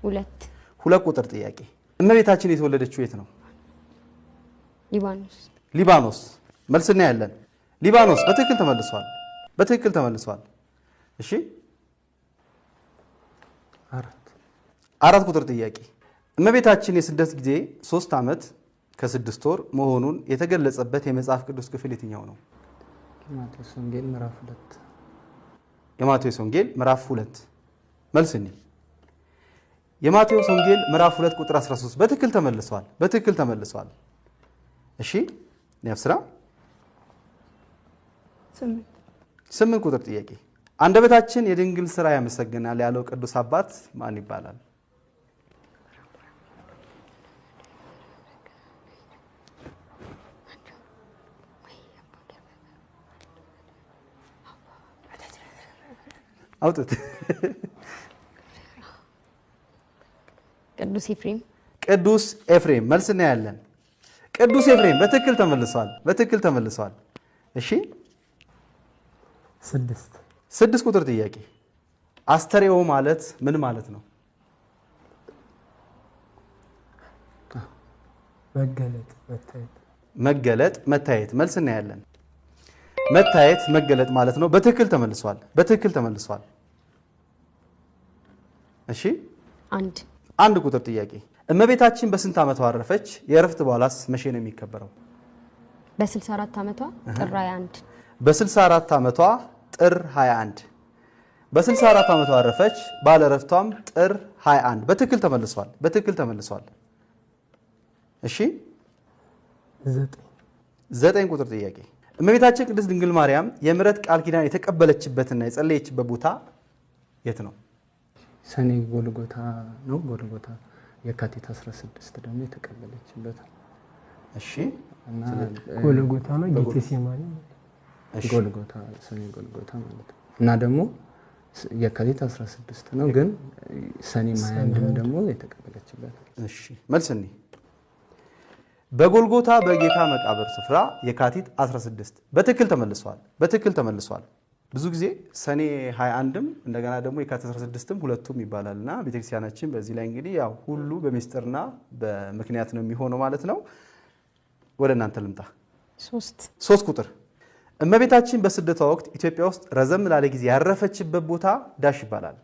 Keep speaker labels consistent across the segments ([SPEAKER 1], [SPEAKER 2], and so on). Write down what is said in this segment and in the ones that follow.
[SPEAKER 1] 2።
[SPEAKER 2] 2 ቁጥር ጥያቄ እመቤታችን የተወለደችው የት ነው?
[SPEAKER 1] ሊባኖስ።
[SPEAKER 2] ሊባኖስ። መልስ እናያለን። ሊባኖስ በትክክል ተመልሷል። በትክክል ተመልሷል። እሺ
[SPEAKER 3] 4።
[SPEAKER 2] 4 ቁጥር ጥያቄ እመቤታችን የስደት ጊዜ 3 ዓመት ከ6 ወር መሆኑን የተገለጸበት የመጽሐፍ ቅዱስ ክፍል የትኛው ነው?
[SPEAKER 3] የማቴዎስ ወንጌል ምዕራፍ 2።
[SPEAKER 2] የማቴዎስ ወንጌል ምዕራፍ 2። መልስ እንይ። የማቴዎስ ወንጌል ምዕራፍ 2 ቁጥር 13 በትክክል ተመልሷል። በትክክል ተመልሷል። እሺ ነፍስራ
[SPEAKER 4] 8።
[SPEAKER 2] 8 ቁጥር ጥያቄ አንደበታችን የድንግል ስራ ያመሰግናል ያለው ቅዱስ አባት ማን ይባላል? አውጡት።
[SPEAKER 1] ቅዱስ ኤፍሬም።
[SPEAKER 2] ቅዱስ ኤፍሬም። መልስ እናያለን። ቅዱስ ኤፍሬም በትክክል ተመልሷል። በትክክል ተመልሷል። እሺ
[SPEAKER 3] 6።
[SPEAKER 2] 6 ቁጥር ጥያቄ አስተርእዮ ማለት ምን ማለት ነው?
[SPEAKER 3] መገለጥ፣ መታየት።
[SPEAKER 2] መገለጥ፣ መታየት። መልስ እናያለን። መታየት፣ መገለጥ ማለት ነው። በትክክል ተመልሷል። በትክክል ተመልሷል። እሺ
[SPEAKER 1] 1።
[SPEAKER 2] 1 ቁጥር ጥያቄ እመቤታችን በስንት ዓመቷ አረፈች? የእረፍት በዓሏስ መቼ ነው የሚከበረው?
[SPEAKER 1] በ64 ዓመቷ ጥር 21።
[SPEAKER 2] በ64 ዓመቷ ጥር 21። በ64 ዓመቷ አረፈች። በዓለ ዕረፍቷም ጥር 21። በትክክል ተመልሷል። በትክክል ተመልሷል። እሺ
[SPEAKER 3] 9።
[SPEAKER 2] 9 ቁጥር ጥያቄ እመቤታችን ቅድስት ድንግል ማርያም የምሕረት ቃል ኪዳን የተቀበለችበትና የጸለየችበት ቦታ የት ነው?
[SPEAKER 3] ሰኔ ጎልጎታ ነው። ጎልጎታ የካቲት 16 ደግሞ የተቀበለችበት።
[SPEAKER 2] እሺ
[SPEAKER 3] እና
[SPEAKER 5] ጎልጎታ ነው ጌቴሴማኒ።
[SPEAKER 2] እሺ
[SPEAKER 3] ጎልጎታ ሰኔ ጎልጎታ ማለት ነው። እና ደግሞ የካቲት 16 ነው፣ ግን ሰኔ 21 ደግሞ የተቀበለችበት።
[SPEAKER 2] እሺ መልስ እንይ። በጎልጎታ በጌታ መቃብር ስፍራ የካቲት 16 በትክክል ተመልሷል። በትክክል ተመልሷል። ብዙ ጊዜ ሰኔ 21ም እንደገና ደግሞ የካቲት 16ም ሁለቱም ይባላልና ቤተክርስቲያናችን በዚህ ላይ እንግዲህ ያው ሁሉ በሚስጥርና በምክንያት ነው የሚሆነው ማለት ነው። ወደ እናንተ ልምጣ።
[SPEAKER 1] 3።
[SPEAKER 2] 3 ቁጥር እመቤታችን በስደቷ ወቅት ኢትዮጵያ ውስጥ ረዘም ላለ ጊዜ ያረፈችበት ቦታ ዳሽ ይባላል።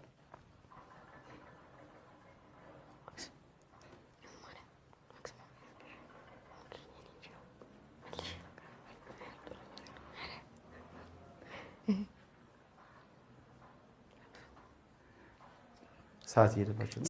[SPEAKER 2] ሰዓት እየሄደባችሁ ነው።